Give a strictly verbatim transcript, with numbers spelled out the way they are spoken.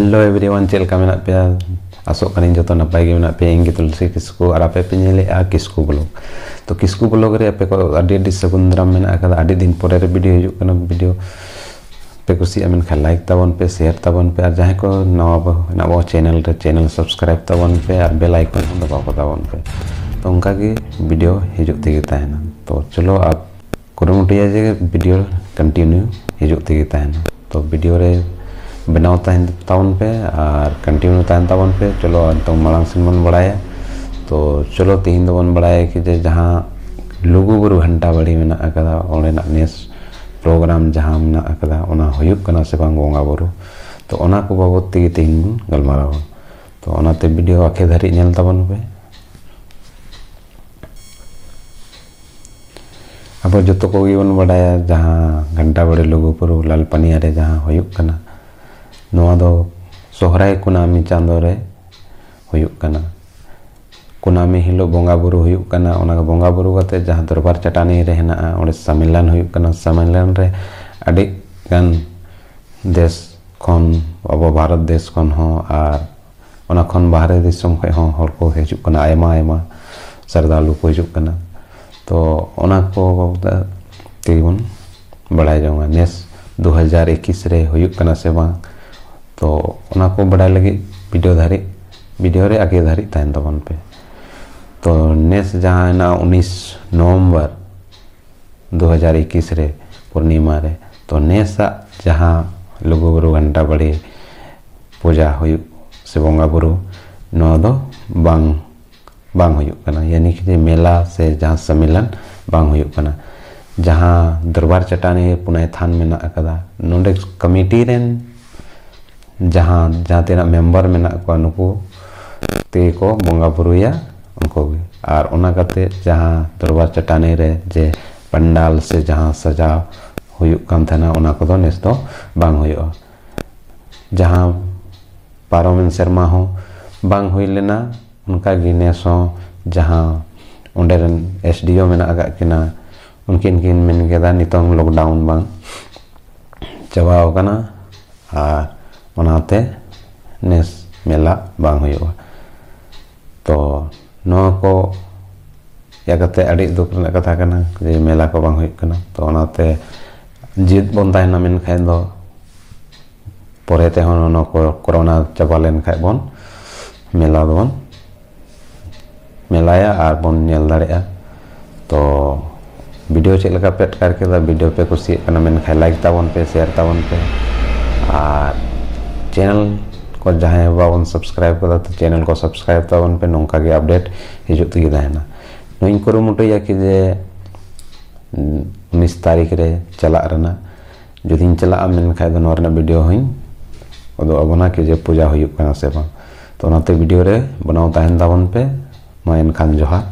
Hello everyone, ᱪᱮᱫ ᱞᱮᱠᱟ ᱢᱮᱱᱟᱜ ᱯᱮᱭᱟ? ᱟᱥᱚᱜ ᱠᱟᱹᱱᱟᱹᱧ ᱡᱚᱛᱚ ᱱᱟᱯᱟᱭ ᱜᱮ ᱢᱮᱱᱟᱜ ᱯᱮᱭᱟ᱾ ᱤᱧ ᱜᱮ ᱛᱩᱞᱥᱤ ᱠᱤᱥᱠᱩ ᱟᱨ ᱟᱯᱮ ᱯᱮ ᱧᱮᱞᱮᱫᱼᱟ ᱠᱤᱥᱠᱩ ᱵᱞᱚᱜ᱾ ᱛᱚ ᱠᱤᱥᱠᱩ ᱵᱞᱚᱜ ᱨᱮ ᱟᱯᱮ ᱠᱚ ᱟᱹᱰᱤ ᱟᱹᱰᱤ ᱥᱟᱹᱜᱩᱱ ᱫᱟᱨᱟᱢ ᱢᱮᱱᱟᱜ ᱟᱠᱟᱫᱟ᱾ ᱟᱹᱰᱤ ᱫᱤᱱ ᱯᱚᱨᱮ ᱨᱮ ᱵᱷᱤᱰᱤᱭᱳ ᱦᱤᱡᱩᱜ ᱠᱟᱱᱟ᱾ ᱵᱷᱤᱰᱤᱭᱳ ᱯᱮ ᱠᱩᱥᱤᱭᱟᱜᱼᱟ ᱢᱮᱱᱠᱷᱟᱱ ᱞᱟᱭᱤᱠ ᱛᱟᱵᱚᱱ ᱯᱮ, ᱥᱮᱭᱟᱨ ᱛᱟᱵᱚᱱ ᱯᱮ, ᱟᱨ ᱡᱟᱦᱟᱸᱭ ᱠᱚ ᱱᱟᱣᱟ ᱵᱚ ᱦᱮᱱᱟᱜ ᱵᱚ ᱪᱮᱱᱮᱞ ᱨᱮ, ᱪᱮᱱᱮᱞ ᱥᱟᱵᱥᱠᱨᱟᱭᱤᱵ ᱛᱟᱵᱚᱱ ᱯᱮ ᱟᱨ ᱵᱮᱞ ᱟᱭᱠᱚᱱ ᱦᱚᱸ ᱫᱟᱵᱟᱣ ᱠᱟᱛᱟᱵᱚᱱ ᱯᱮ᱾ ᱛᱚ ᱚᱱᱠᱟ ᱜᱮ ᱵᱷᱤᱰᱤᱭᱳ ᱦᱤᱡᱩᱜ ᱛᱮᱜᱮ ᱛᱟᱦᱮᱱᱟ᱾ ᱛᱚ ᱪᱚᱞᱚ ᱟᱯ ᱠᱩᱨᱩᱢᱩᱴᱩᱭᱟ ᱡᱮ ᱵᱷᱤᱰᱤᱭᱳ ᱠᱚᱱᱴᱤᱱᱤᱭᱩ ᱦᱤᱡᱩᱜ ᱛᱮᱜᱮ ᱛᱟᱦᱮᱱᱟ᱾ ᱛᱚ ᱵᱷᱤᱰᱤᱭᱳ ᱨᱮ ᱵᱮᱱᱟᱣ ᱛᱟᱦᱮᱱ ᱛᱟᱵᱚᱱ ᱯᱮ ᱟᱨ ᱠᱚᱱᱴᱤᱱᱤᱭᱩ ᱛᱟᱦᱮᱱ ᱛᱟᱵᱚᱱ ᱯᱮ᱾ ᱪᱚᱞᱚ ᱱᱤᱛᱚᱝ ᱢᱟᱲᱟᱝ ᱥᱮᱱ ᱵᱚᱱ ᱵᱟᱲᱟᱭᱟ᱾ ᱛᱚ ᱪᱚᱞᱚ ᱛᱮᱦᱮᱧ ᱫᱚᱵᱚᱱ ᱵᱟᱲᱟᱭᱟ ᱠᱤ ᱡᱮ ᱡᱟᱦᱟᱸ ᱞᱩᱜᱩᱵᱩᱨᱩ ᱜᱷᱟᱱᱴᱟ ᱵᱟᱲᱤ ᱢᱮᱱᱟᱜ ᱟᱠᱟᱫᱟ, ᱚᱸᱰᱮᱱᱟᱜ ᱱᱮᱥ ᱯᱨᱳᱜᱨᱟᱢ ᱡᱟᱦᱟᱸ ᱢᱮᱱᱟᱜ ᱟᱠᱟᱫᱟ, ᱚᱱᱟ ᱦᱩᱭᱩᱜ ᱠᱟᱱᱟ ᱥᱮ ᱵᱟᱝ ᱵᱚᱸᱜᱟ ᱵᱩᱨᱩ, ᱛᱚ ᱚᱱᱟ ᱠᱚ ᱵᱟᱵᱚᱫ ᱛᱮᱜᱮ ᱛᱮᱦᱮᱧ ᱵᱚᱱ ᱜᱟᱞᱢᱟᱨᱟᱣᱟ᱾ ᱛᱚ ᱚᱱᱟᱛᱮ ᱵᱷᱤᱰᱤᱭᱳ ᱟᱠᱷᱮ ᱫᱷᱟᱹᱨᱤᱡ ᱧᱮᱞ ᱛᱟᱵᱚᱱ ᱯᱮ᱾ ᱟᱵᱚ ᱡᱚᱛᱚ ᱠᱚᱜᱮ ᱵᱚᱱ ᱵᱟᱰᱟᱭᱟ, ᱡᱟᱦᱟᱸ ᱜᱷᱟᱱᱴᱟ ᱵᱟᱲᱤ ᱞᱩᱜᱩᱵᱩᱨᱩ ᱞᱟᱞᱯᱟᱱᱤᱭᱟ ᱨᱮ ᱡᱟᱦᱟᱸ ᱦᱩᱭᱩᱜ ᱠᱟᱱᱟ, ᱱᱚᱣᱟ ᱫᱚ ᱥᱚᱦᱨᱟᱭ ᱠᱩᱱᱟᱹᱢᱤ ᱪᱟᱸᱫᱳ ᱨᱮ ᱦᱩᱭᱩᱜ ᱠᱟᱱᱟ᱾ ᱠᱩᱱᱟᱹᱢᱤ ᱦᱤᱞᱳᱜ ᱵᱚᱸᱜᱟ ᱵᱩᱨᱩ ᱦᱩᱭᱩᱜ ᱠᱟᱱᱟ᱾ ᱚᱱᱟ ᱵᱚᱸᱜᱟ ᱵᱩᱨᱩ ᱠᱟᱛᱮ ᱡᱟᱦᱟᱸ ᱫᱚᱨᱵᱟᱨ ᱪᱟᱹᱴᱟᱹᱱᱤ ᱨᱮ ᱦᱮᱱᱟᱜᱼᱟ, ᱚᱸᱰᱮ ᱥᱚᱢᱢᱮᱞᱚᱱ ᱦᱩᱭᱩᱜ ᱠᱟᱱᱟ᱾ ᱥᱚᱢᱢᱮᱞᱚᱱ ᱨᱮ ᱟᱹᱰᱤ ᱜᱟᱱ ᱫᱮᱥ ᱠᱷᱚᱱ, ᱟᱵᱚ ᱵᱷᱟᱨᱚᱛ ᱫᱮᱥ ᱠᱷᱚᱱ ᱦᱚᱸ ᱟᱨ ᱚᱱᱟ ᱠᱷᱚᱱ ᱵᱟᱦᱨᱮ ᱫᱤᱥᱚᱢ ᱠᱷᱚᱱ ᱦᱚᱸ ᱦᱚᱲ ᱠᱚ ᱦᱤᱡᱩᱜ ᱠᱟᱱᱟ, ᱟᱭᱢᱟ ᱟᱭᱢᱟ ᱥᱟᱨᱫᱟᱞᱩ ᱠᱚ ᱦᱤᱡᱩᱜ ᱠᱟᱱᱟ᱾ ᱛᱚ ᱚᱱᱟ ᱠᱚ ᱵᱟᱵᱚᱫ ᱛᱮᱜᱮ ᱵᱚᱱ ᱵᱟᱲᱟᱭ ᱡᱚᱝᱟ, ᱱᱮᱥ ᱫᱩ ᱦᱟᱡᱟᱨ ᱮᱠᱩᱥ ᱨᱮ ᱦᱩᱭᱩᱜ ᱠᱟᱱᱟ ᱥᱮ ᱵᱟᱝ᱾ ᱛᱚ ᱚᱱᱟ ᱠᱚ ᱵᱟᱰᱟᱭ ᱞᱟᱹᱜᱤᱫ ᱵᱷᱤᱰᱤᱭᱳ ᱫᱷᱟᱹᱨᱤᱡ, ᱵᱷᱤᱰᱤᱭᱳ ᱨᱮ ᱟᱜᱮ ᱫᱷᱟᱹᱨᱤᱡ ᱛᱟᱦᱮᱱ ᱛᱟᱵᱚᱱ ᱯᱮ᱾ ᱛᱚ ᱱᱮᱥ ᱡᱟᱦᱟᱸ ᱦᱮᱱᱟᱜᱼᱟ ᱩᱱᱤᱥ ᱱᱚᱵᱷᱮᱢᱵᱚᱨ ᱫᱩ ᱦᱟᱡᱟᱨ ᱮᱠᱩᱥ ᱨᱮ ᱯᱩᱨᱱᱤᱢᱟ ᱨᱮ, ᱛᱚ ᱱᱮᱥᱟᱜ ᱡᱟᱦᱟᱸ ᱞᱩᱜᱩᱵᱩᱨᱩ ᱜᱷᱟᱱᱴᱟ ᱵᱟᱲᱤ ᱯᱩᱡᱟ ᱦᱩᱭᱩᱜ ᱥᱮ ᱵᱚᱸᱜᱟ ᱵᱩᱨᱩ, ᱱᱚᱣᱟ ᱫᱚ ᱵᱟᱝ, ᱵᱟᱝ ᱦᱩᱭᱩᱜ ᱠᱟᱱᱟ᱾ ᱭᱟᱱᱤ ᱠᱤ ᱡᱮ ᱢᱮᱞᱟ ᱥᱮ ᱡᱟᱦᱟᱸ ᱥᱚᱢᱢᱮᱞᱚᱱ ᱵᱟᱝ ᱦᱩᱭᱩᱜ ᱠᱟᱱᱟ᱾ ᱡᱟᱦᱟᱸ ᱫᱚᱨᱵᱟᱨ ᱪᱟᱹᱴᱟᱹᱱᱤ ᱨᱮ ᱯᱩᱱᱟᱹᱭ ᱛᱷᱟᱱ ᱢᱮᱱᱟᱜ ᱟᱠᱟᱫᱟ, ᱱᱚᱰᱮ ᱠᱚᱢᱤᱴᱤ ᱨᱮᱱ ᱡᱟᱦᱟᱸ, ᱡᱟᱦᱟᱸ ᱛᱤᱱᱟᱹᱜ ᱢᱮᱢᱵᱟᱨ ᱢᱮᱱᱟᱜ ᱠᱚᱣᱟ, ᱱᱩᱠᱩ ᱛᱮᱜᱮ ᱠᱚ ᱵᱚᱸᱜᱟ ᱵᱩᱨᱩᱭᱟ ᱩᱱᱠᱩ ᱜᱮ᱾ ᱟᱨ ᱚᱱᱟ ᱠᱟᱛᱮ ᱡᱟᱦᱟᱸ ᱫᱚᱨᱵᱟᱨ ᱪᱟᱹᱴᱟᱹᱱᱤ ᱨᱮ ᱡᱮ ᱯᱟᱱᱰᱟᱞ ᱥᱮ ᱡᱟᱦᱟᱸ ᱥᱟᱡᱟᱣ ᱦᱩᱭᱩᱜ ᱠᱟᱱ ᱛᱟᱦᱮᱱᱟ, ᱚᱱᱟ ᱠᱚᱫᱚ ᱱᱮᱥ ᱫᱚ ᱵᱟᱝ ᱦᱩᱭᱩᱜᱼᱟ᱾ ᱡᱟᱦᱟᱸ ᱯᱟᱨᱚᱢᱮᱱ ᱥᱮᱨᱢᱟ ᱦᱚᱸ ᱵᱟᱝ ᱦᱩᱭ ᱞᱮᱱᱟ, ᱚᱱᱠᱟ ᱜᱮ ᱱᱮᱥ ᱦᱚᱸ ᱡᱟᱦᱟᱸ ᱚᱸᱰᱮ ᱨᱮᱱ ᱮᱥ ᱰᱤ ᱳ ᱢᱮᱱᱟᱜ ᱟᱠᱟᱫ ᱠᱤᱱᱟ, ᱩᱱᱠᱤᱱ ᱠᱤᱱ ᱢᱮᱱ ᱠᱮᱫᱟ ᱱᱤᱛᱚᱝ ᱞᱚᱠᱰᱟᱣᱩᱱ ᱵᱟᱝ ᱪᱟᱵᱟᱣ ᱟᱠᱟᱱᱟ, ᱟᱨ ᱚᱱᱟᱛᱮ ᱱᱮᱥ ᱢᱮᱞᱟ ᱵᱟᱝ ᱦᱩᱭᱩᱜᱼᱟ᱾ ᱛᱚ ᱱᱚᱣᱟ ᱠᱚ ᱤᱭᱟᱹ ᱠᱟᱛᱮ ᱟᱹᱰᱤ ᱫᱩᱠ ᱨᱮᱱᱟᱜ ᱠᱟᱛᱷᱟ ᱠᱟᱱᱟ ᱡᱮ ᱢᱮᱞᱟ ᱠᱚ ᱵᱟᱝ ᱦᱩᱭᱩᱜ ᱠᱟᱱᱟ᱾ ᱛᱚ ᱚᱱᱟᱛᱮ ᱡᱤᱫ ᱵᱚᱱ ᱛᱟᱦᱮᱱᱟ, ᱢᱮᱱᱠᱷᱟᱱ ᱫᱚ ᱯᱚᱨᱮ ᱛᱮᱦᱚᱸ ᱱᱚᱣᱟ ᱠᱚ ᱠᱳᱨᱳᱱᱟ ᱪᱟᱵᱟ ᱞᱮᱱᱠᱷᱟᱱ ᱵᱚᱱ ᱢᱮᱞᱟ ᱫᱚᱵᱚᱱ ᱢᱮᱞᱟᱭᱟ ᱟᱨ ᱵᱚᱱ ᱧᱮᱞ ᱫᱟᱲᱮᱭᱟᱜᱼᱟ᱾ ᱛᱚ ᱵᱷᱤᱰᱤᱭᱳ ᱪᱮᱫ ᱞᱮᱠᱟ ᱯᱮ ᱟᱴᱠᱟᱨ ᱠᱮᱫᱟ, ᱵᱷᱤᱰᱤᱭᱳ ᱯᱮ ᱠᱩᱥᱤᱭᱟᱜ ᱠᱟᱱᱟ ᱢᱮᱱᱠᱷᱟᱱ ᱞᱟᱭᱤᱠ ᱛᱟᱵᱚᱱ ᱯᱮ, ᱥᱮᱭᱟᱨ ᱛᱟᱵᱚᱱ ᱯᱮ, ᱟᱨ ᱪᱮᱱᱮᱞ ᱠᱚ ᱡᱟᱦᱟᱸᱭ ᱵᱟᱵᱚᱱ ᱥᱟᱵᱥᱠᱨᱟᱭᱤᱵ ᱠᱟᱫᱟ, ᱛᱚ ᱪᱮᱱᱮᱞ ᱠᱚ ᱥᱟᱵᱥᱠᱨᱟᱭᱤᱵ ᱛᱟᱵᱚᱱ ᱯᱮ, ᱱᱚᱝᱠᱟ ᱜᱮ ᱟᱯᱰᱮᱴ ᱦᱤᱡᱩᱜ ᱛᱮᱜᱮ ᱛᱟᱦᱮᱱᱟ᱾ ᱱᱚᱣᱟᱧ ᱠᱩᱨᱩᱢᱩᱴᱩᱭᱟ ᱠᱤ ᱡᱮ ᱩᱱᱤᱥ ᱛᱟᱹᱨᱤᱠᱷ ᱨᱮ ᱪᱟᱞᱟᱜ ᱨᱮᱱᱟᱜ, ᱡᱩᱫᱤᱧ ᱪᱟᱞᱟᱜᱼᱟ ᱢᱮᱱᱠᱷᱟᱱ ᱫᱚ ᱱᱚᱣᱟ ᱨᱮᱱᱟᱜ ᱵᱷᱤᱰᱤᱭᱳ ᱦᱚᱸᱧ ᱩᱫᱩᱜ ᱟᱵᱚᱱᱟ ᱠᱤ ᱡᱮ ᱯᱩᱡᱟ ᱦᱩᱭᱩᱜ ᱠᱟᱱᱟ ᱥᱮ ᱵᱟᱝ᱾ ᱛᱚ ᱚᱱᱟᱛᱮ ᱵᱷᱤᱰᱤᱭᱳ ᱨᱮ ᱵᱮᱱᱟᱣ ᱛᱟᱦᱮᱱ ᱛᱟᱵᱚᱱ ᱯᱮ᱾ ᱢᱟ ᱮᱱᱠᱷᱟᱱ ᱡᱚᱦᱟᱨ᱾